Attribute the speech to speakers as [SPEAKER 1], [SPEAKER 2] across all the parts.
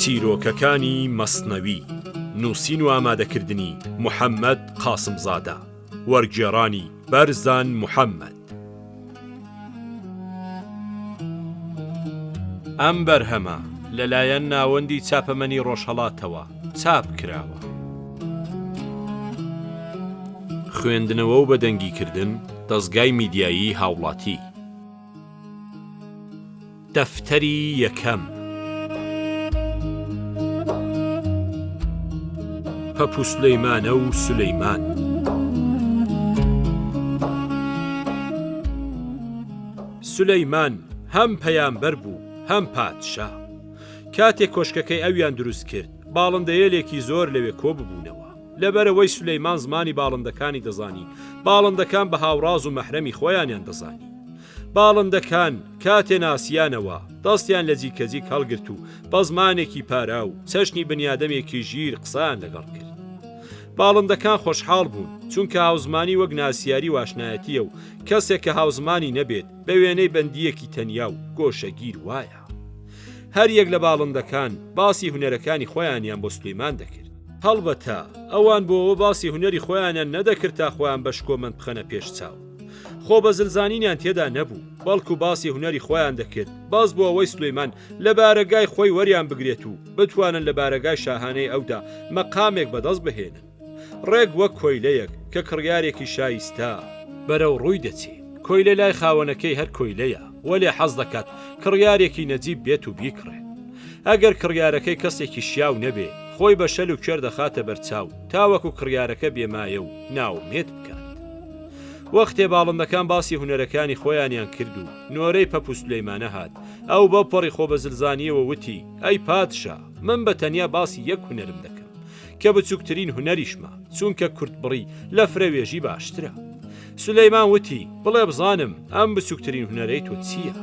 [SPEAKER 1] چیرۆکەکانی مەسنەوی، نووسین و ئامادەکردنی، محەمەد قاسمزادە، وەرگێڕانی، بەرزان محەمەد. ئەم بەرهەمە لەلایەن ناوەندی چاپەمەنی ڕۆژهەڵاتەوە چاپ کراوە. خوێندنەوە و بەدەنگیکردن، دەزگای میدیایی هاوڵاتی. دەفتەری یەکەم. پەپوو سولەیمانە و سولەیمان. سولەیمان هەم پەیامبەر بوو هەم پادشا. کاتێ کۆشکەکەی ئەویان دروست کرد، باڵندەیەلێکی زۆر لەوێ کۆ ببوونەوە. لەبەرئەوەی سولەیمان زمانی باڵندەکانی دەزانی، باڵندەکان بە هاوڕاز و مەحرەمی خۆیانیان دەزانی. باڵندەکان کاتێ ناسیانەوە، دەستیان لە جیکەجیک هەڵگرت و بە زمانێکی پاراو، چەشنی بنیادەمێکی ژیر قسەیان لەگەڵ کرد. باڵندەکان خۆشحاڵ بوون، چونکە هاوزمانی وەک ناسیاری و ئاشنایەتییە و کەسێک کە هاوزمانی نەبێت، بە وێنەی بەندییەکی تەنیا و گۆشەگیر وایە. هەر یەک لە باڵندەکان باسی هونەرەکانی خۆیانیان بۆ سولەیمان دەکرد. هەڵبەتە ئەوان بۆ ئەوە باسی هونەری خۆیانیان نەدەکرد تا خۆیان بە شکۆمەند بخەنە پێش چاو. خۆ بەزلزانینیان تێدا نەبوو، بەڵکو باسی هونەری خۆیان دەکرد، بەس بۆ ئەوەی سولەیمان لە بارەگای خۆی وەریان بگرێت و بتوانن لە بارەگای شاهانەی ئەودا مەقامێک بەدەست بهێنن. ڕێک وەک کۆیلەیەک کە کڕیارێکی شایستە بەرەو ڕووی دەچێ. کۆیلە لای خاوەنەکەی هەر کۆیلەیە، وەلێ حەز دەکات کڕیارێکی نەجیب بێت و بیکڕێ. ئەگەر کڕیارەکەی کەسێکی شیاو نەبێ، خۆی بە شەل و کوێر دەخاتە بەرچاو تاوەکو کڕیارەکە بێمایە و نائومێد بکات. وەختێ باڵندەکان باسی هونەرەکانی خۆیانیان کرد و نۆرەی پەپوو سولەیمانە هات، ئەو بەوپەڕی خۆبەزلزانییەوە وتی، ئەی پادشا! من بە تەنیا باسی یەک هونەرم دەکەم، کە بچووکترین هونەریشمە، چونکە کورتبڕی لە فرەوێژی باشترە. سولەیمان وتی، بڵێ بزانم ئەم بچووکترین هونەرەی تۆ چییە؟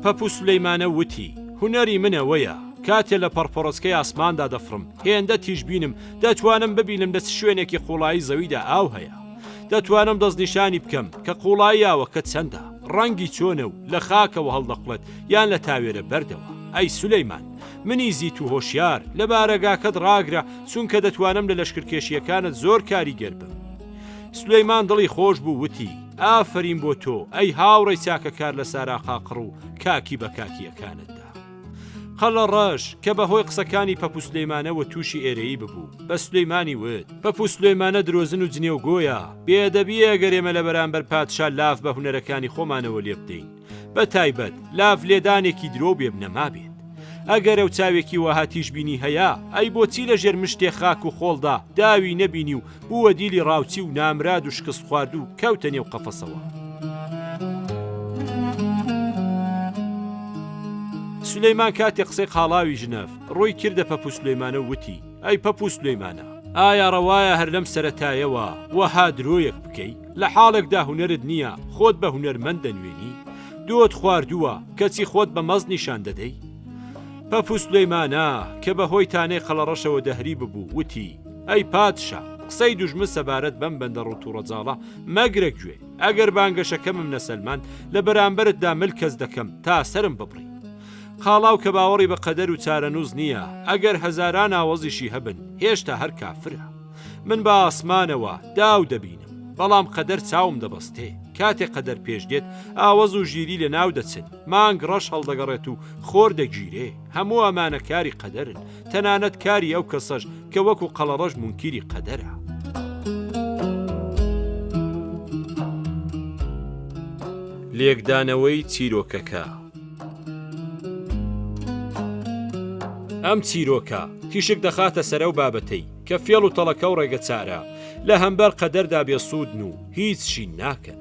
[SPEAKER 1] پەپوو سولەیمانە وتی، هونەری من ئەوەیە، کاتێ لە پەڕپەڕۆچکەی ئاسماندا دەفڕم، هێندە تیژبینم، دەتوانم ببینم لە چ شوێنێکی قووڵایی زەویدا ئاو هەیە. دەتوانم دەستنیشانی بکەم کە قووڵایی ئاوەکە چەندە، ڕەنگی چۆنە و لە خاکەوە هەڵدەقوڵێت یان لە تاوێرە بەردەوە. ئەی سولەیمان، منی زیت و هۆشیار، لە بارەگاکەت ڕاگرە، چونکە دەتوانم لە لەشکرکێشییەکانت زۆر کاریگەر بم. سولەیمان دڵی خۆش بوو، وتی، ئافەرین بۆ تۆ، ئەی هاوڕێی چاکەکار لە ساراقاقڕ و کاکی بە کاکییەکانتدا. قەلەڕەش، کە بە هۆی قسەکانی پەپوو سولەیمانەوە تووشی ئێرەیی ببوو، بە سولەیمانی وت، پەپوو سولەیمانە درۆزن و جنێوگۆیە، بێئەدەبییە گەر ئێمە لە بەرامبەر پادشا لاف بە هونەرەکانی خۆمانەوە لێ بدەین، بە تایبەت لاف لێدانێکی درۆ و بێبنەما بێت. ئەگەر ئەو چاوێکی وەها تیژبینی هەیە، ئەی بۆچی لە ژێر مشتێ خاک و خۆڵدا داوی نەبینی و بووە دیلی ڕاوچی و نامراد و شکستخواردوو کەوتە نێو قەفەسەوە. سولەیمان کاتێ قسەی قاڵاوی ژنەفت، ڕووی کردە پەپوو سولەیمانە و وتی، ئەی پەپوو سولەیمانە! ئایا ڕەوایە هەر لەم سەرەتایەوە وەها درۆیەک بکەی؟ لە حاڵێکدا هونەرت نییە، خۆت بە هونەرمەند دەنوێنی؟ دۆت خواردووە، کەچی خۆت بە مەست نیشان دەدەی؟ پەپوو سولەیمانە، کە بە هۆی تانەی قەڵەڕەشەوە دەهری ببوو، وتی، ئەی پادشا، قسەی دوژمن سەبارەت بەم بەندە ڕووتوڕەجاڵە مەگرە گوێ، ئەگەر بانگەشەکەمم نەسەلماند، لە بەرامبەرتدا مل کەچ دەکەم تا سەرم ببڕی. قاڵاو کە باوەڕی بە قەدەر و چارەنووس نییە، ئەگەر هەزاران ئاوەزیشی هەبن، هێشتا هەر کافرە. من بە ئاسمانەوە داو دەبینم، بەڵام قەدەر چاوم دەبەستێ. کاتێ قەدەر پێش دێت، ئاوەز و ژیری لە ناو دەچن، مانگ ڕەش هەڵدەگەڕێت و خۆر دەگیرێ. هەموو ئەمانە کاری قەدەرن، تەنانەت کاری ئەو کەسەش کە وەکو قەڵەڕەش مونکیری قەدەرە. لێکدانەوەی چیرۆکەکە. ئەم چیرۆکە تیشک دەخاتە سەر ئەو بابەتەی کە فێڵ و تەڵەکە و ڕێگەچارە لە هەمبەر قەدەردا بێ سوودن و هیچ شین ناکەن.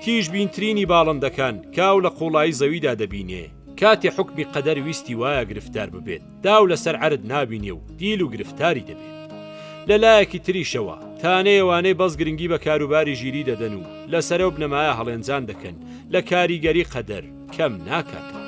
[SPEAKER 1] تیژبینترینی باڵندەکان کە ئەو لە قووڵایی زەویدا دەبینێ، کاتێ حوکمی قەدەر ویستی وایە گرفتار ببێت، داو لەسەر عەرد نابینێ و دیل و گرفتاری دەبێت. لە لایەکی تریشەوە، تانەی ئەوانەی بەس گرنگی بە کاروباری ژیری دەدەن و لەسەر ئەو بنەمایە هەڵێنجان دەکەن، لە کاریگەری قەدەر کەم ناکاتەوە.